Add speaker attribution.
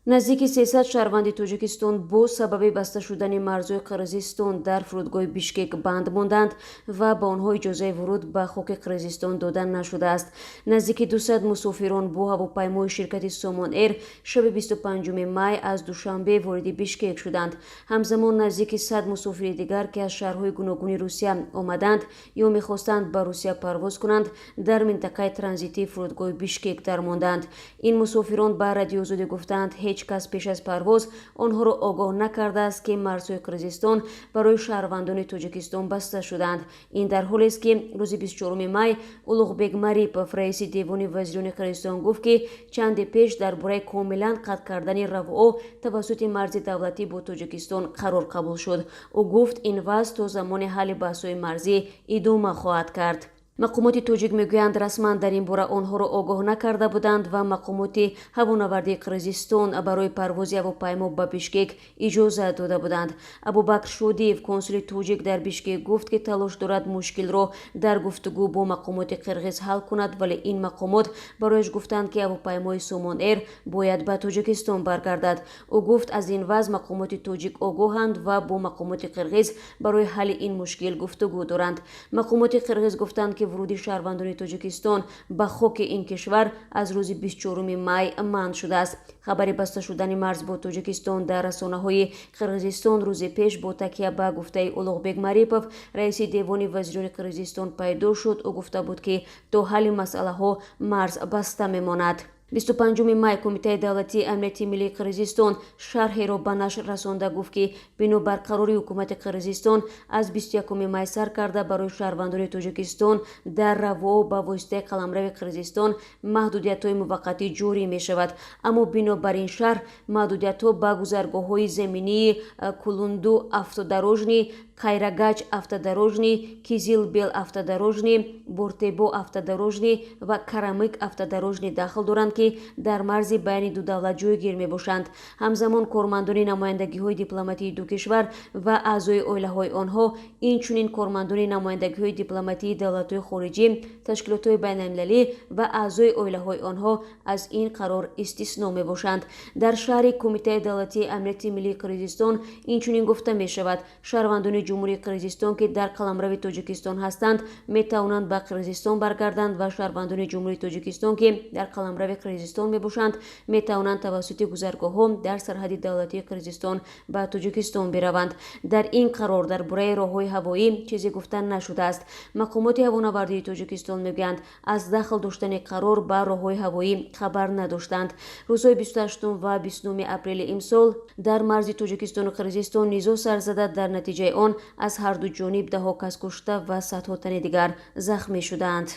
Speaker 1: Наздики 300 шаҳрванди Тоҷикистон бо сабаби баста шудани марзҳои Қирғизистон дар фурудгоҳи Бишкек банд монданд ва ба онҳо иҷозаи вуруд ба хоки Қирғизистон дода нашудааст. Наздики 200 мусофирон бо ҳавопаймои ширкати Сомон Эйр шаби 25 май аз Душанбе вориди Бишкек шуданд. Ҳамзамон наздики 100 мусофири дигар, ки аз шаҳрҳои гуногуни Русия омаданд ё мехостанд ба Русия парвоз кунанд, дар минтақаи транзитии фурудгоҳи Бишкек дармонданд. Ин мусофирон ба Радиои Озодӣ гуфтаанд, ҳеҷ кас пеш аз парвоз онҳоро огоҳ накардааст, ки марзҳои Қирғизистон барои шаҳрвандони Тоҷикистон баста шуданд. Ин дар ҳолест, ки рӯзи 24 май Улуғбек Марипов, раиси Девони вазирони Қирғизистон, гуфт, ки чанде пеш дар бораи комилан қатъ кардани равъо тавассути марзи давлатӣ бо Тоҷикистон қарор қабул шуд. Ӯ гуфт, ин вазъ то замони ҳалли баҳсҳои марзӣ идома хоҳад кард. Мақомоти тоҷик мегӯянд, расман дар ин бора онҳоро огоҳ накарда буданд ва мақомоти ҳавонавардии Қирғизистон барои парвози ҳавопаймо ба Бишкек иҷозат дода буданд. Абубакр Шодиев, консули тоҷик дар Бишкек, гуфт, ки талош дорад мушкилро дар гуфтугӯ бо мақомоти қирғиз ҳал кунад, вале ин мақомот барояш гуфтанд, ки ҳавопаймои Сомон Эйр бояд ба Тоҷикистон баргардад. Ӯ гуфт, аз ин вазъ мақомоти тоҷик огоҳанд ва бо мақомоти қирғиз барои ҳалли ин мушкил гуфтугӯ доранд. Мақомоти қирғиз гуфтанд, ки вуруди шаҳрвандони Тоҷикистон ба хоки ин кишвар аз рӯзи 24 май манъ шудааст. Хабари баста шудани марз бо Тоҷикистон дар расонаҳои Қирғизистон рӯзи пеш бо такя ба гуфтаи Улуғбек Марипов, раиси Девони вазирони Қирғизистон, пайдо шуд. Ӯ гуфта буд, ки то ҳалли масъалаҳо марз баста мемонад. 25 май Кумитаи давлатии амнияти миллии Қирғизистон шарҳеро ба нашр расонда гуфт, ки бинобар қарори ҳукумати Қирғизистон аз 21 май сар карда барои шаҳрвандони Тоҷикистон дар раво ба воситаи қаламрави Қирғизистон маҳдудиятҳои муваққатӣ ҷорӣ мешавад. Аммо бинобар ин шарҳ маҳдудиятҳо ба гузаргоҳҳои заминии Кулунду автодорожный, Кайрагач автодорожный, Кизилбел автодорожный, Бортебо автодорожный ва Карамык автодорожный дахл доранд, ки дар марзи байни ду давлат ҷойгир мебошанд. Ҳамзамон кормандони намояндагиҳои дипломатии ду кишвар ва аъзои оилаҳои онҳо, инчунин кормандони намояндагиҳои дипломатии давлатҳои хориҷӣ, ташкилотҳои байналмилалӣ ва аъзои оилаҳои онҳо аз ин қарор истисно мебошанд. Дар шарҳи Кумитаи давлатии амнияти миллии Қирғизистон инчунин гуфта мешавад, шаҳрвандони Ҷумҳурии Қирғизистон, ки дар қаламрави Тоҷикистон ҳастанд, метавонанд ба Қирғизистон баргарданд ва шаҳрвандони Ҷумҳурии Тоҷикистон, ки дар қаламрави Қирғизистон мебошанд, метавонанд тавассути гузаргоҳҳо дар сарҳади давлатии Қирғизистон ба Тоҷикистон бираванд. Дар ин қарор дар бораи роҳҳои ҳавоӣ чизе гуфта нашудааст. Мақомоти ҳавонавардии Тоҷикистон мегӯянд, аз дахл доштани қарор ба роҳҳои ҳавоӣ хабар надоштанд. Рӯзҳои 28 ва 29 апрели имсол дар марзи Тоҷикистону Қирғизистон низоъ сар зада, дар натиҷаи он аз ҳарду ҷониб даҳҳо кас кушта ва садҳо тани дигар захмӣ шудаанд.